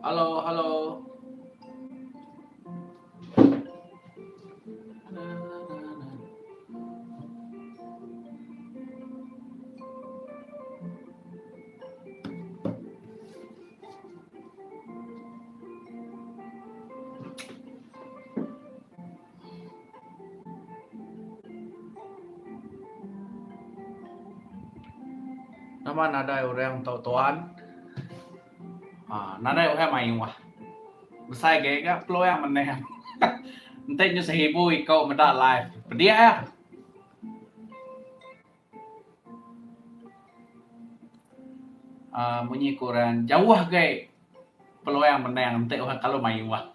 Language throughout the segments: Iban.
Hello, hello. Nama nadai orang tu tuan. Aa nadai orang mayuh. Besai agi ga peluang menang. Enti nyu seribu iko meda live pedih ah. Aa munyi ku orang jauh agi peluang menang enti orang kelalu mayuh.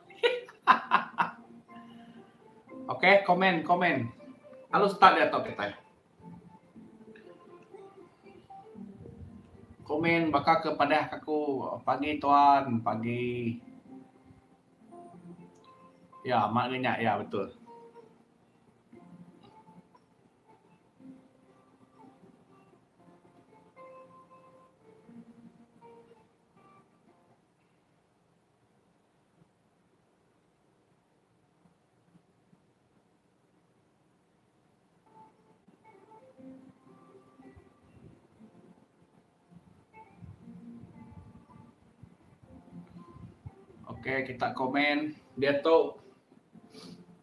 Okey komen komen. Lalu start diatu kitai. Komen baka ke padah ke aku pagi tuan pagi. Ya amat ke nya ya betul. Okey kita komen diatu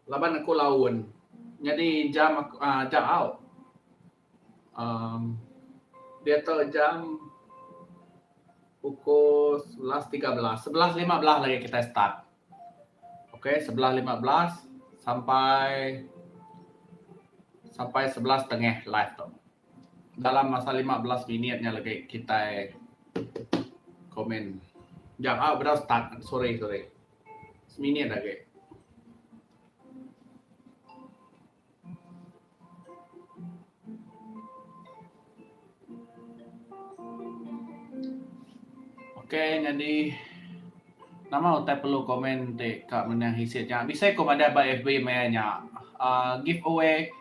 laban aku laun nyadi jam aku uhh jam au uhh diatu jam pukul 11.13 11.15 lagi kita start. Okey 11.15 sampai sampai 11.30 live tu. Dalam masa 15 minit nya lagi kitai komen. Jap ah bedau start sorry sorry. Seminit agi. Okey nyadi nama utai perlu komen ti ka menang hisit nya bisi ku madah ba FB maya nya uhh give away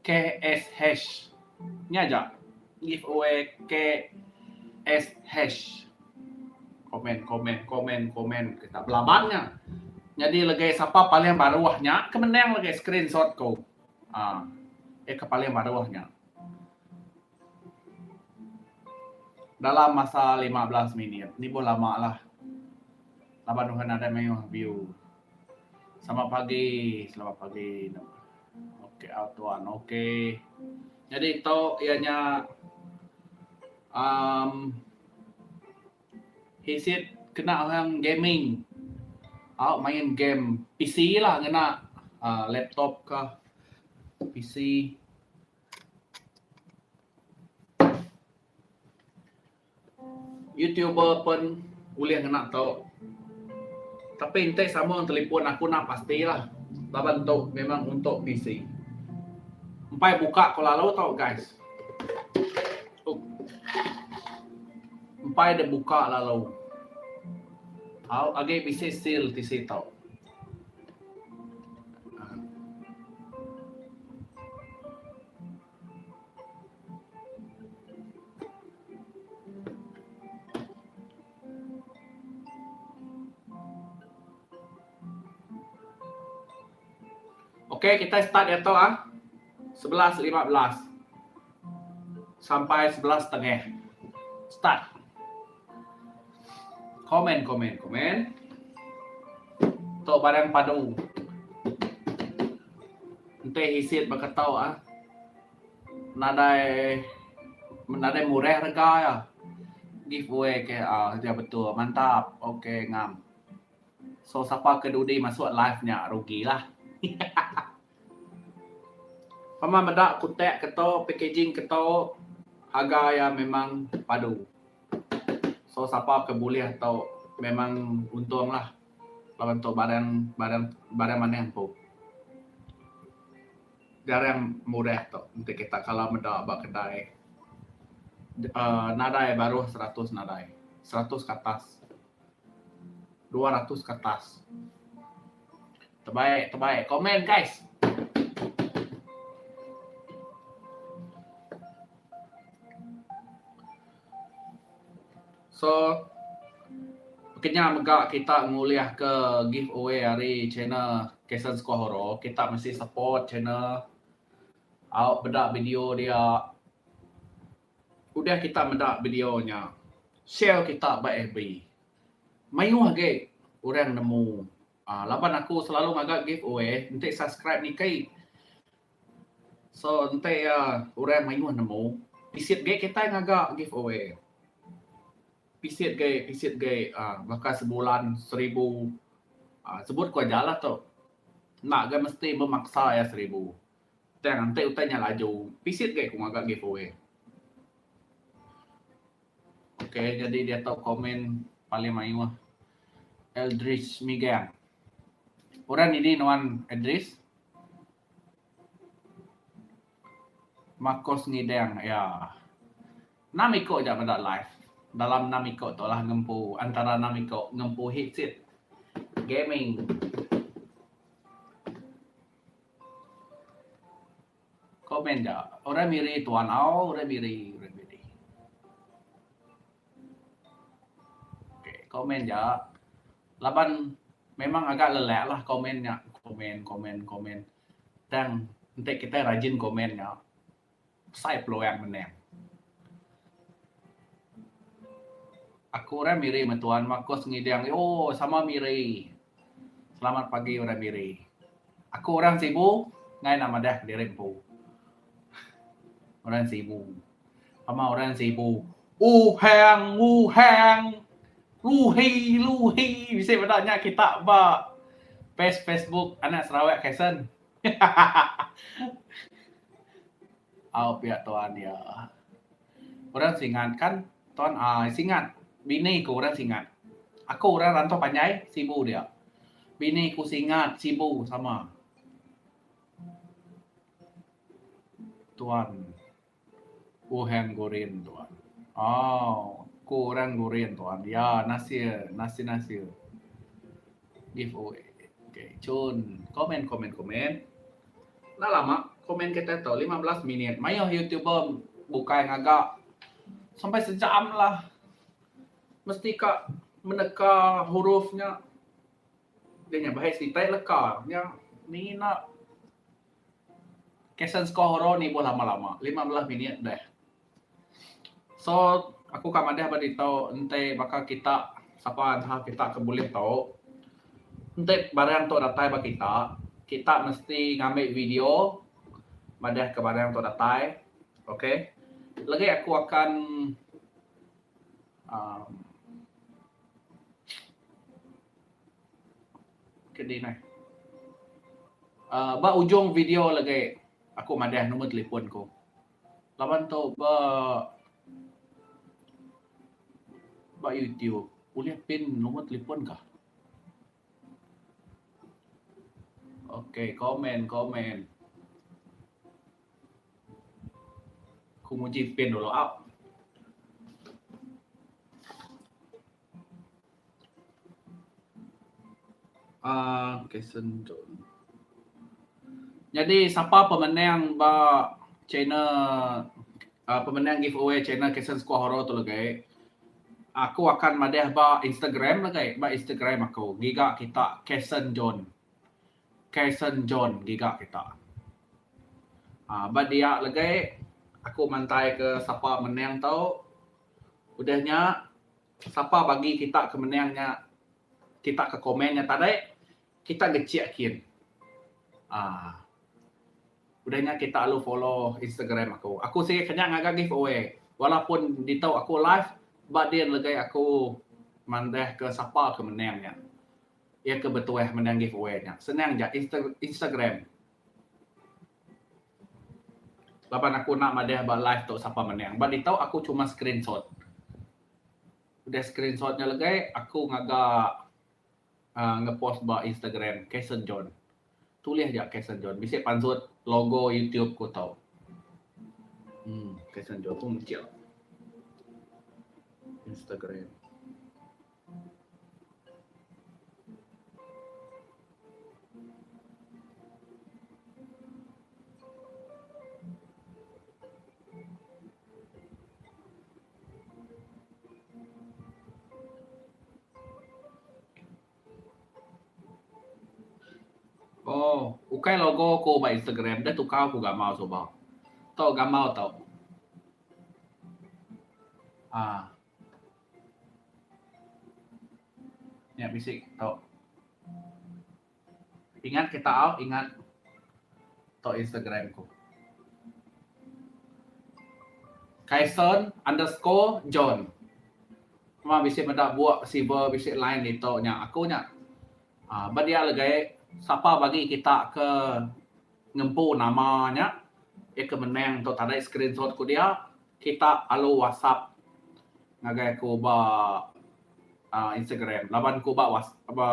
KSH nya aja give away KSH komen komen komen komen kita belaban nya nyadi legai sapa paling baruh nya ke menang legai screenshot ku uhh ke paling baruh nya. Dalam masa 15 minit nibuh lama lah laban nuhan nadai mayuh view. Selamat pagi, selamat pagi. Okey au tuan, okey. Nyadi tu iya nya um headset kena orang gaming. Au main game PC lah ngena uh, laptop ka PC. YouTuber pun ulih ngena tu. Tapi enti sambung telefon aku enda pastilah laban tu memang untuk PC. Empai buka ku lalu tu guys. Empai deh buka lalu. Au agi bisi seal tisi tu. Okey, kita start diatu ah. 11.15 sampai 11.30. Start. Komen, komen, komen. Tu barang padu. Enti isit baka tu ah nadai nadai murah rega iya. Give away ke ah dia betul mantap okey ngam. So sapa ke dudi masuk live nya rugilah. Pama meda kutak ke tu packaging ke tu harga iya memang padu. So sapa ke bulih tu memang untung lah. Laban tu barang barang barang manah empu. Jarang murah tu enti kita kala meda ba kedai uhh nadai baruh seratus nadai. Seratus ke atas. 200 ke atas. Terbaik terbaik. Komen guys. So. Bekenya mega kita ngulihka give away ari channel Kason Squahoro, kita mesti support channel au peda video dia. Udah kita meda video nya, share kita ba FB. Mayuh agi orang nemu laban aku selalu ngaga give away enti subscribe niki. So enti iya orang mayuh nemu, pisit agi kitai ngaga give away. Pisit agi, pisit agi uhh baka sebulan seribu uhh sebut ku aja lah tu. Enda ga mesti memaksa iya seribu. Tang enti utai nya laju, pisit agi ku ngaga give away. Okay jadi diatu komen paling mayuh Eldridge Migang. Orang dini nuan Eldridge? Marcos Ngidang iya. Enam iko aja meda live. Dalam enam iko tu lah ngempu antara enam iko ngempu headset gaming. Komen ja. Orang Miri tuan au, orang Miri, orang Miri. Okay, komen ja. Laban memang agak lelak lah komen nya. Komen, komen, komen. Tang enti kitai rajin komen nya, besai peluang menang. Aku orang Miri meh tuan, Marcus ngidang, oh sama Miri. Selamat pagi orang Miri. Aku orang Sibu, ngai nak madah kediri empu. Orang Sibu. Pama orang Sibu. Uhang, uhang. Luhi, luhi. Bisi meda nya kita ba page Facebook Anak Sarawak Kaisen. Au pia tuan iya. Orang Singat kan tuan ah Singat. Bini ku orang Singat. Aku orang Rantau Panjai, Sibu dia. Bini ku Singat, Sibu sama. Tuan. Uhang Gurin tuan. Oh, ku orang Gurin tuan. Ya, Nasir, Nasir Nasir. Give away. Okay, cun. Komen, komen, komen. Enda lama komen kita tu 15 minit. Mayuh YouTuber bukai ngaga sampai sejam lah. Mesti ka meneka huruf nya. Dia nya bahai sitai leka nya. Ni nak Kasen score horror ni ibuh lama-lama, 15 minit deh. So, aku ka madah ba ditu enti baka kita sapa entah kita ke bulih tu, enti barang tu datai ba kita, kita mesti ngambi video madah ke barang tu datai, ok. Legi aku akan uhh Kedi neh. Uh, ba ujung video lagi aku madah nombor telefon ku. Laban tu ba ba YouTube ulih pin nombor telefon kah? Okey, komen komen. Ku nguji pin dulu au. Uh, Kason John. Nyadi sapa pemenang ba channel uh, pemenang giveaway channel Kason Squad Horror tu legai. Aku akan madah ba Instagram legai, ba Instagram aku. Giga kita Kason John. Kason John giga kita. Uh, ba dia legai aku mantai ke sapa menang tu. Udah nya Sapa bagi kita ke menang nya kita ke komen nya tadi kita ngechik kin aaa udah nya kita lalu follow instagram aku. Aku sigi kenya ngaga give away walaupun ditu aku live ba din legai aku mandah ke sapa ke menang nya iya ke betuah menang give away nya. Senang ja instagram. Laban aku enda madah ba live tu sapa menang. Ba ditu aku cuma screenshot. Udah screenshot nya legai aku ngaga uhh ngepost ba Instagram Kason John. Tulih ja Kason John bisi pansut logo YouTube ku tu. Uhh Kason John pun mechik Instagram. Logo. Ukai logo ku ba Instagram deh tukar ku gamal suba. Tu gamal tu. Ah. Nya bisi tu. Ingat kita au ingat tu Instagram ku. Kaison underscore John. Memang bisi meda buak silver bisi line ditu nya aku nya. Aaa ba dia legai sapa bagi kita ke ngempu nama nya iya ke menang tu tadai screenshot ku dia kita alu whatsapp ngagai aku ba aaa Instagram laban ku ba whats ba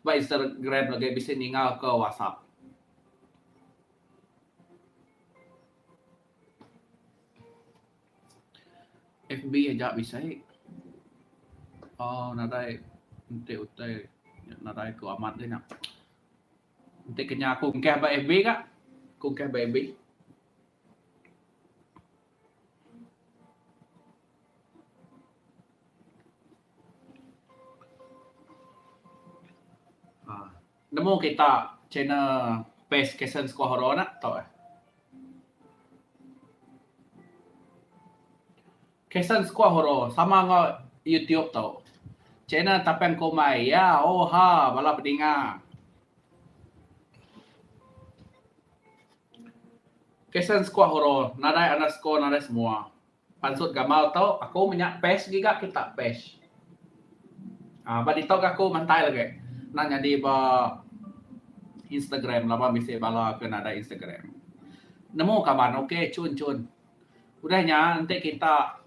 ba Instagram lagi bisi ninga ke whatsapp. FB aja bisi oh nadai enti utai nadai ku amat deh nya. Enti kenya aku engkah ba FB ka ku engkah ba FB. Aaa nemu kita channel page Kason Squahoro nya tau eh. Kason Squahoro sama enggau YouTube tu. Channel Tapang Kumbai ya oha bala pedinga. Kason Squahoro nadai underscore nadai semua. Pansut gamal tu aku menya page giga kita page. Aa ba ditu ga aku mantai lagi enda nyadi ba Instagram laban bisi bala ke nadai Instagram. Nemu kaban ok chun chun. Udah nya enti kita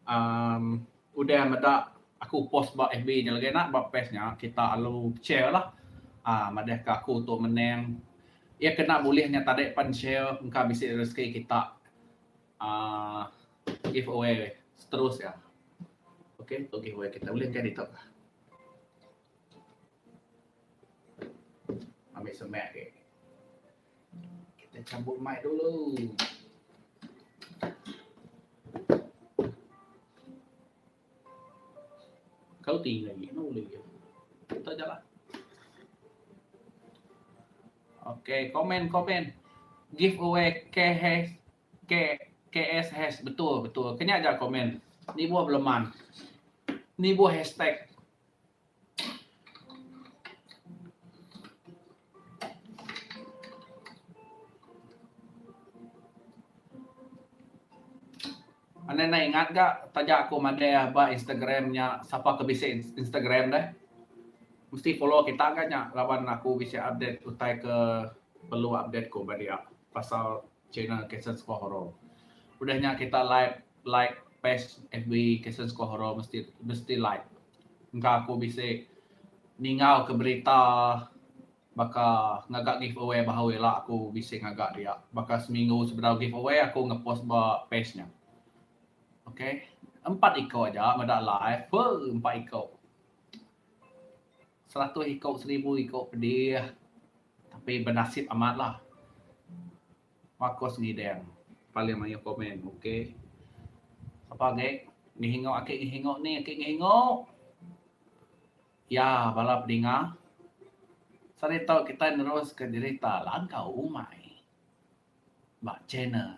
aaa udah meda aku post ba FB nya lagi enda ba page nya kita lalu share lah aaa madah ka aku tu menang. Iya kena bulih nya tadi pan share engka bisi rezeki kita. Aaa give away seterus iya. Okey tu give away kita ulih engkai ditu kah. Ambil semak agi. Kita cabut mic dulu. Kau tinggi lagi, mana boleh dia. Kita jalan. Okey, komen komen. Give away KH K KSH betul betul. Kenya aja komen. Ni buah beleman. Ni buah hashtag. Anda enda ingat ga taja aku madah ba Instagram nya sapa ke bisi Instagram deh. Mesti follow kita ga nya laban aku bisi update utai ke perlu update ku ba dia pasal channel Kason Squad Horror. Udah nya kita like like page FB Kason Squad Horror mesti mesti like. Engka aku bisi ningau ke berita Baka ngaga give away bahu ila aku bisi ngaga dia. Baka seminggu sebedau give away aku ngepost ba page nya. Ok. Empat iko aja meda live. Huh empat iko. Seratus iko seribu iko pedih. Tapi benasib amat lah. Marcos Ngideng paling mayuh komen. Ok. Sapa agi? Ngihingok aki ngihingok ni aki ngihingok. Ya bala pedinga. Sehari tu kitai neruska jerita Langkau Umai ba channel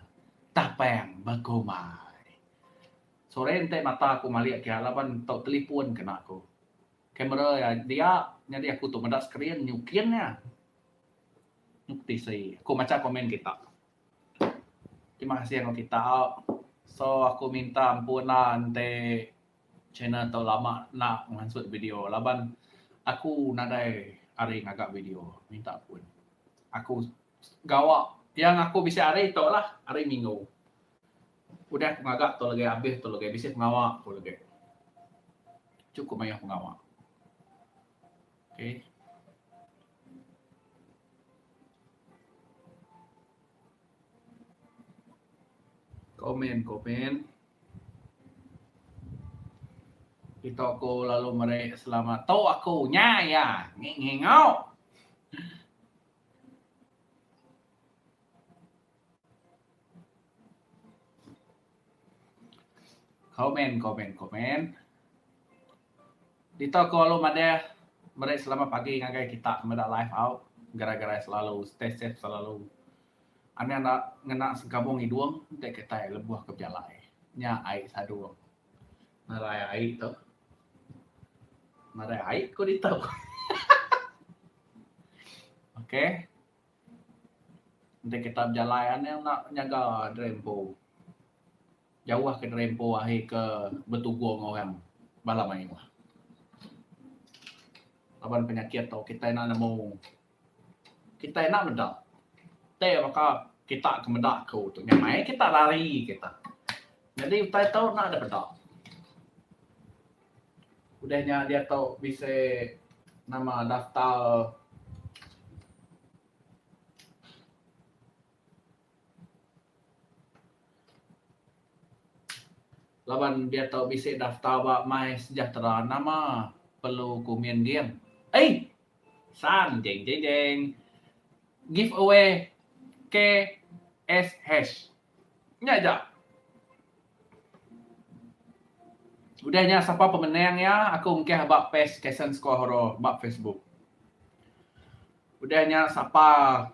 Tapang Bekumai. Sore enti mata aku malik kiya laban tu telipon kena aku. Kamera iya dia nyadi aku tu meda skrin nyukin iya. Nyuk tisi. Aku macha komen kita. Terima kasih enggau kita. So aku minta ampun lah enti Channel tu lama enda ngansut video laban aku nadai ari ngaga video minta ampun. Aku gawa yang aku bisi ari tu lah ari minggu. Udah aku ngaga tu lagi abih tu lagi bisi pengawa aku lagi. Cukup mayuh pengawa. Okay. Komen komen. Ditu aku lalu meri selamat tu aku nya iya ngingau. Komen komen komen. Ditu aku lalu madah meri selamat pagi ngagai kita meda live au. Gerai-gerai selalu, stay safe selalu. Anang enda ngena sengkabung idung enti kitai lebuh ke bejalai. Nya ai sadung. Nadai ai tu. Nadai ai ku ditu. Okey. Enti kita bejalai anang enda nyaga diri empu. Jauh ke diri empu ahi ke betugung orang bala mayuh. Laban penyakit tu kitai enda nemu. Kitai enda meda. Ti baka kita ke meda aku tu nyamai kita lari kita. Nyadi utai tu enda deh peda. Udah nya diatu bisi nama daftar Laban diatu bisi daftar ba My Sejahtera nama perlu kumin ging. Ei! San jeng jeng jeng. Give away KSH. Nya aja. Udah nya sapa pemenang iya aku engkah ba page Kason Score Horror ba Facebook. Udah nya sapa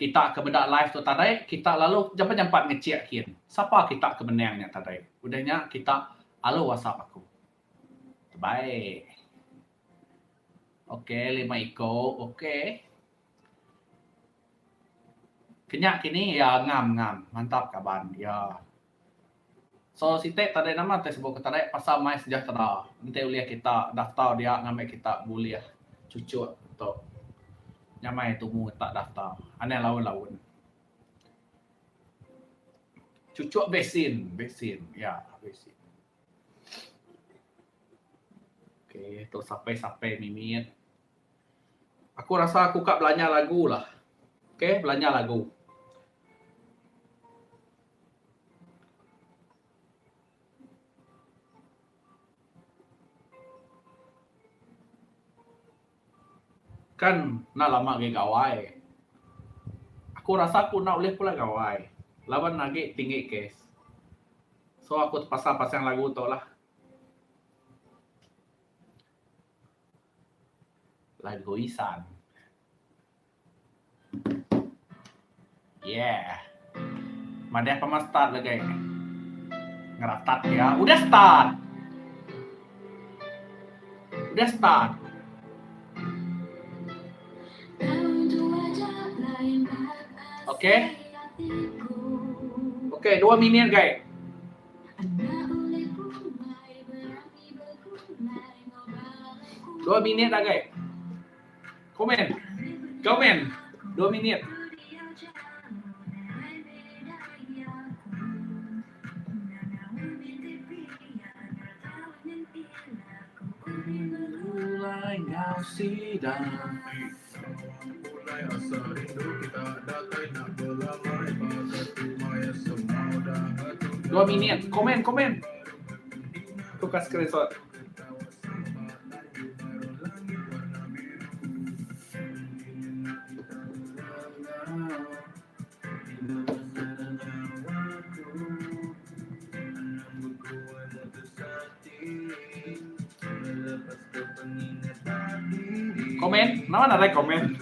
Kita ke meda live tu tadi, kita lalu jampat-jampat ngechik kin. Sapa kita ke menang nya tadi. Udah nya kita alu whatsapp aku. Terbaik. Okey, lima iko. Okey. Kenya kini ya ngam ngam. Mantap kaban. Ya. So siti tadi nama ti sebut ke tadi pasal My Sejahtera. Enti ulih kita daftar dia ngambi kita bulih cucuk tu. Nyamai tumu kita daftar. Anang laun-laun. Cucuk vaksin, vaksin. Ya, vaksin. Okey, tu sape-sape mimit. Aku rasa aku ka belanja lagu lah. Okey, belanja lagu. Kan enda lama agi gawai. Aku rasa aku enda ulih pulai gawai laban agi tinggi kes. So aku tepasa pasang lagu tu lah. Lagu Isan. Yeah. Madah pama start lagi. Ngeratat ya. Udah start. Udah start. Okay. Okay, dua minit guys. Dua minit lagi. Komen. Komen. Dua minit. Dua minit. Komen, komen. Tukar screenshot. Komen, nama nadai komen.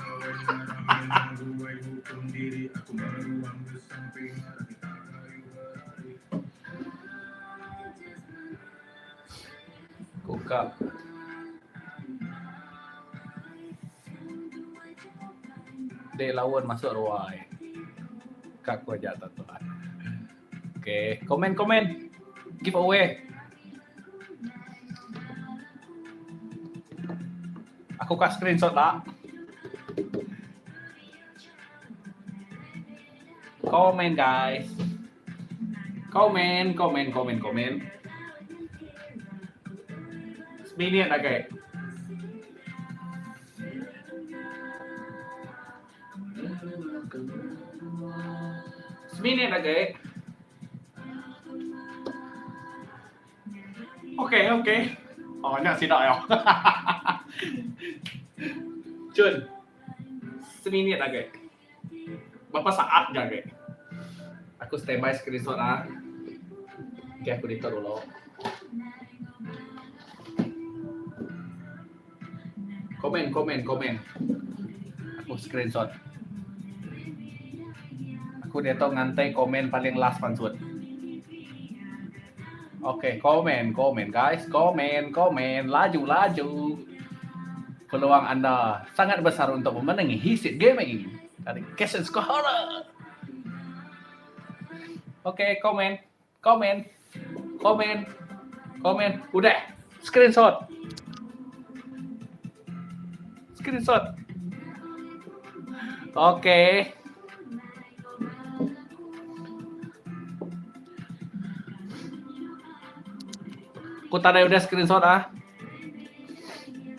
Ku ka. Dek laun masuk ruai. Ka ku aja tu tuan. Okay, komen komen. Give away. Aku ka screenshot tak. Komen guys. Komen, komen, komen, komen. Seminit lagi. Seminit lagi. Okey, okey. Oh, nya sida ya. Cun. Seminit lagi. Berapa saat ga agi. Aku standby screenshot ah. Okay, aku ditu dulu. Komen, komen, komen. screenshot. Aku diatu nganti komen paling last pansut. Okay, komen, komen guys, komen, komen, laju, laju. Peluang anda sangat besar untuk memenangi Hisit Gaming dari Cash and Score Horror. Okay, komen, komen, komen, komen. Udah, screenshot. Screenshot. Okay. Ku tadai udah screenshot ah.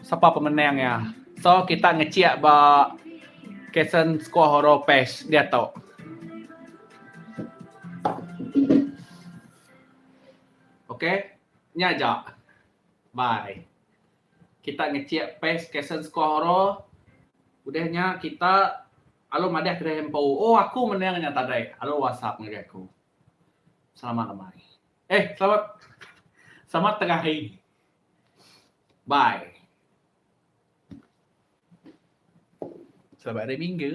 Sapa pemenang iya. So kita ngechik ba Kason Squad Horror page diatu. Okay, nya aja. Bye. Kita ngechik page Kason Squad Horror. Udah nya kita alu madah kedai empu. Oh aku menang nya tadai. Alu WhatsApp ngagai aku. Selamat lemai. Eh, selamat selamat tengah hari. Bye. Selamat hari Minggu.